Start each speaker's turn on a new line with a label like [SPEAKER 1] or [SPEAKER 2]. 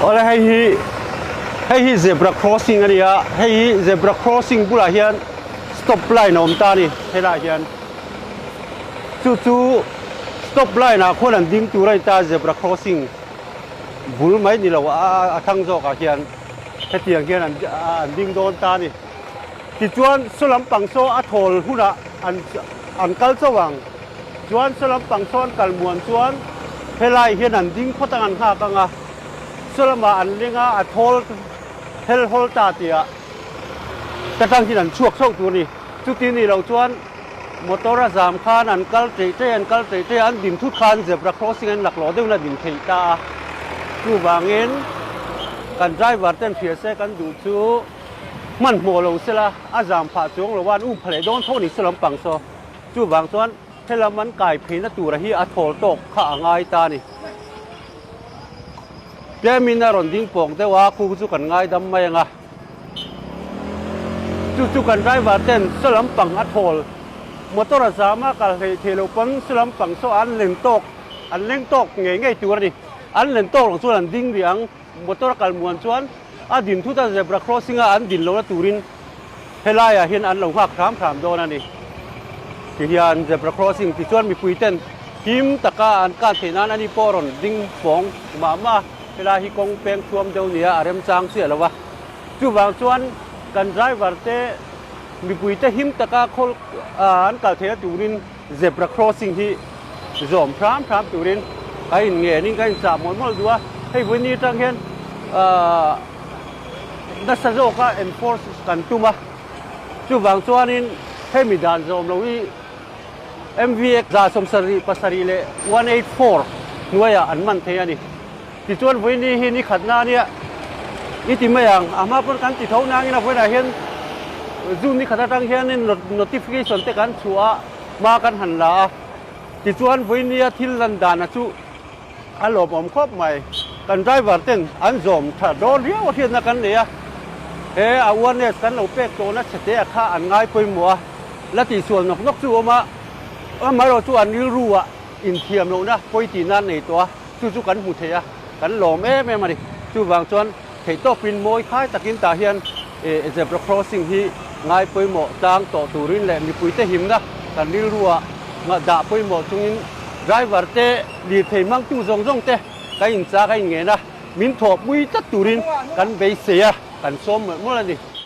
[SPEAKER 1] Awle hei hi hei hi zebra crossing a ni a, hei hi zebra crossing bulah hian stop line a awm ta a ni helaiah hian chu chu stop line ah khuan an ding tur a ni ta zebra crossing bul mai ni lo a thlang zawk ah hian hetiang hian an an ding dawn ta a ni tichuan saw lampang saw a thawl hunah an an kal chauh ang. Chuan saw lampang sawn kal muan chuan helai hian an ding phawt ang an nghak ang a, saw lamah an leng a, a thawl hel hawl ta tih ah ta tang hian an chhuak chauh tur a ni. Chuti ni lo chuan motor a zam khan an kal ṭeih ṭeih an kal ṭeih ṭeih a, an din thut khan zebra crossing an laklawh deuhin a din theih ta a. Chuvangin kan driver ten hria se kan duh chu hmanhmawh lo sela a zam phah chuang lo a, an um pha leh dawn tho a ni saw lampang saw. Chuvang chuan helam an kai pheina tura hi a thawl tawk kha a ngai ta a ni. Tlemin a rawn ding pawng deuh a, khu chu kan ngaidam mai ang a. Chu chu kan driver ten saw lampang a thawl, motor a zam a kal hleih theih loh pawn saw lampang saw an len tawk, an leng tawk ngei ngei tur a ni. An len tawk loh chuan an ding rih ang, motor a kal muan chuan a din thut a zebra crossing a an din lohna turin Helaiah hian an lo nghak hram hram dawn a ni. Tihian zebra crossing ti chuan mipui ten him taka an kan theih nan ani pawh rawn ding pawng mah mah a, helai hi kawng peng thuam deuh nia a remchang chiah lo a. Chuvang chuan kan driver te mipui te him taka khawl an kal theihna turin zebra crossing hi zawm hram hram turin ka inngenin ka inchah mawlh mawlh duh a. Hei vawiin ni atang hian ahh. Nasa zawka enforce kan tum a, chuvang chuanin hemi dan zawm lo hi MVX 77 leh 184 hnuaiah an man thei a ni. Tichuan vawiini hi ni khatna a nia i ti mai ang, a hma pawn kan ti tho nangin a vawiinah hian June ni khat atang hianin notification te kan chhuah a, hma kan han la a, tichuan vawiinia thil lan dana chu A lawmawm khawp mai. Kan driver ten an zawm tha dawn riau a hriatna kan nei a, he awareness kan lo pek tawhna chhe a kha an ngai pawimawh a, la tihsual nawk nawk chu a awm a, amaherawh chu an rilru ah inthiam lohna pawi tihna an nei tawh a, chu chu kan hmu thei a, kan lawm em em a ni. Chuvang chuan theihtawpin mawi khai takin tah hian zebra crossing hi ngai pawimawh tlang tawh turin leh mipuite himna kan rilru ah dah pawimawh chungin driver te lirthei hmangtu zawng zawng te ka inchak a inngen a, min thawhpui tlat turin kan beisei a, kan sawm mawlh mawlh a ni.